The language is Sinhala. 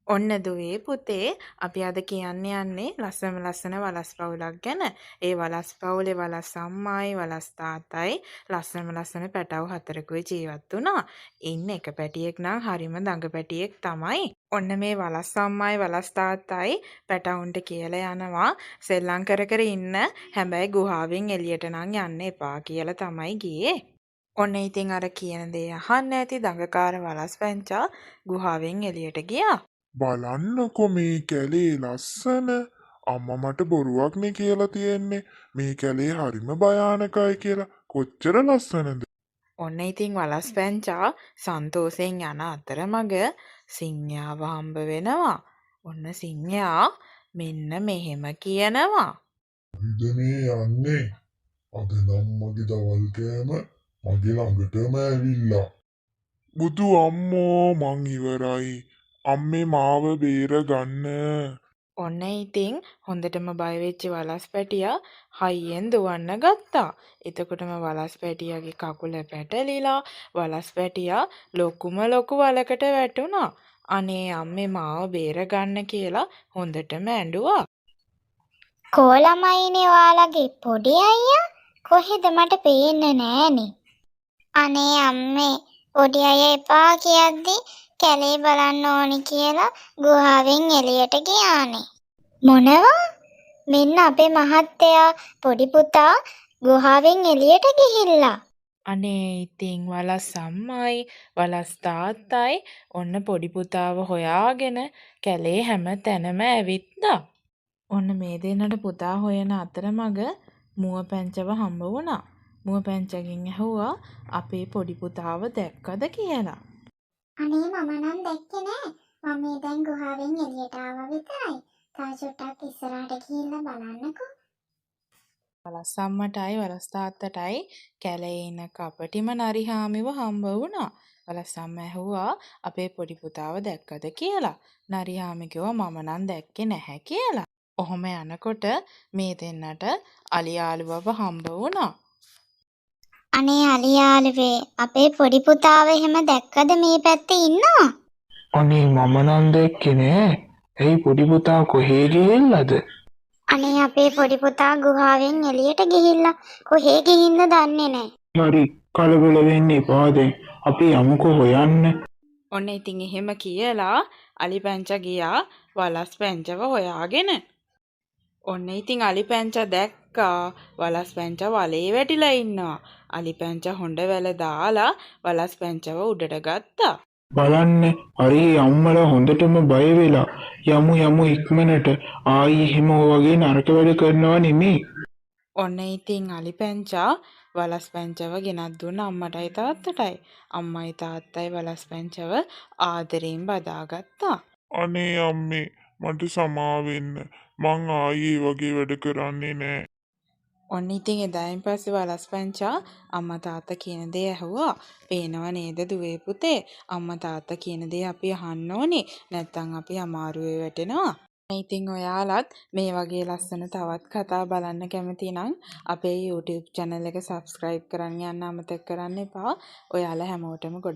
ඔන්න දුවේ පුතේ, අපි අද කියන්න යන්නේ ලස්සනම ලස්සන වලස් පවුලක් ගැන. ඒ වලස් පවුලේ වලස් අම්මයි වලස් තාත්තයි ලස්සනම ලස්සන පැටව් හතරකුයි ජීවත් වුණා. ඉන්න එක පැටියෙක් නම් හරිම දඟ පැටියෙක් තමයි. ඔන්න මේ වලස් අම්මයි වලස් තාත්තයි පැටවුන්ට කියලා යනවා සෙල්ලම් කර කර ඉන්න, හැබැයි ගුහාවෙන් එළියට නම් යන්න එපා කියලා තමයි ගියේ. ඔන්න ඉතින් අර කියන දේ අහන්න ඇති දඟකාර වලස් පැංචා ගුහාවෙන් එළියට ගියා. බලන්නකො මේ කැලේ ලස්සන. අම්මා මට බොරුවක් නේ කියලා තියෙන්නේ මේ කැලේ හරිම භයානකයි කියලා. කොච්චර ලස්සනද? ඔන්න ඉතින් වලස් පැංචා සන්තෝෂෙන් යන අතරමඟ සිංහයාව හම්බ වෙනවා. ඔන්න සිංහයා මෙන්න මෙහෙම කියනවා. කොහෙද මේ යන්නේ? අද නම් මගේ දවල් කෑම මගේ ළඟටම ඇවිල්ලා. බුදු අම්මෝ, මං ඉවරයි. අම්මේ මාව බේරගන්න. ඔන්න ඉතින් හොඳටම බය වෙච්ච වලස් පැටියා හයියෙන් දුවන්න ගත්තා. එතකොටම වලස් පැටියාගේ කකුල පැටලිලා වලස් පැටියා ලොකුම ලොකු වලකට වැටුණා. අනේ අම්මේ මාව බේරගන්න කියලා හොඳටම ඇඬුවා. කෝ ළමයිනේ ඔයාලගේ පොඩි අයියා කොහෙද, මට පේන්නේ නෑනේ. අනේ අම්මේ, පොඩි අයියා එපා කියද්දි කැලේ බලන්න ඕනි කියලා ගුහාවෙන් එළියට ගියානේ. මොනවා? මෙන්න අපේ මහත්තයා පොඩි පුතා ගුහාවෙන් එළියට ගිහිල්ලා. අනේ ඉතින් වලස් අම්මයි වලස් තාත්තයි ඔන්න පොඩි පුතාව හොයාගෙන කැලේ හැම තැනම ඇවිත්තා. ඔන්න මේ දෙන්නට පුතා හොයන අතරමඟ මුව පැංචව හම්බ වුණා. මුව පැංචගෙන් ඇහුවා අපේ පොඩි පුතාව දැක්කද කියලා. අනේ මම නම් දැක්කේ නෑ. මම මේ දැන් ගුහාවෙන් එළියට ආවා විතරයි. තව චුට්ටක් ඉස්සරහට ගිහිල්ලා බලන්නකෝ. වලස් අම්මටයි වලස් තාත්තටයි කැලේ ඉන්න කපටිම නරිහාමිව හම්බ වුණා. වලස් අම්මා ඇහුවා අපේ පොඩි පුතාව දැක්කද කියලා. නරිහාමි කිව්වා මම නම් දැක්කේ නැහැ කියලා. ඔහොම යනකොට මේ දෙන්නට අලි යාළුවව හම්බ වුණා. අනේ අලි යාළුවේ, අපේ පොඩි පුතාව එහෙම දැක්කද, මේ පැත්තේ ඉන්නවා? අනේ මම නම් දැක්කේ නෑ. ඇයි, පොඩි පුතා කොහේ ගිහිල්ලාද? අනේ අපේ පොඩි පුතා ගුහාවෙන් එළියට ගිහිල්ලා කොහේ ගිහින්ද දන්නේ නෑ. හරි, කලබල වෙන්න එපා දැන්. අපි යමුකෝ හොයන්න. ඔන්න ඉතින් එහෙම කියලා අලි පැංචා ගියා වලස් පැංචව හොයාගෙන. ඔන්න ඉතින් අලි පැංචා දැක්කා වලස් පැංචා වලේ වැටිලා ඉන්නවා. අලි පැංචා හොඬ වැල දාලා වලස් පැංචව උඩට ගත්තා. බලන්න, හරි අම්මලා හොඳටම බය වෙලා. යමු යමු ඉක්මනට. ආයි එහෙම ඔය වගේ නරක වැඩ කරනවා නෙමෙයි. ඔන්න ඉතින් අලි පැංචා වලස් පැංචව ගෙනත් දුන්න අම්මටයි තාත්තටයි. අම්මයි තාත්තයි වලස් පැංචව ආදරෙන් බදාගත්තා. අනේ අම්මේ, මට සමාවෙන්න. මං ආයේ ඒ වගේ වැඩ කරන්නේ නෑ. ඔන්න ඉතින් එදායින් පස්සේ වලස් පැංචා අම්මා තාත්තා කියන දේ ඇහුවා. පේනව නේද දුවේ පුතේ, අම්මා තාත්තා කියන දේ අපි අහන්න ඕනේ. නැත්තම් අපි අමාරුවේ වැටෙනවා. ඉතින් ඔයාලත් මේ වගේ ලස්සන තවත් කතා බලන්න කැමති නම් අපේ YouTube channel එක subscribe කරන් යන්න අමතක කරන්න එපා. ඔයාලා හැමෝටම ගොඩක්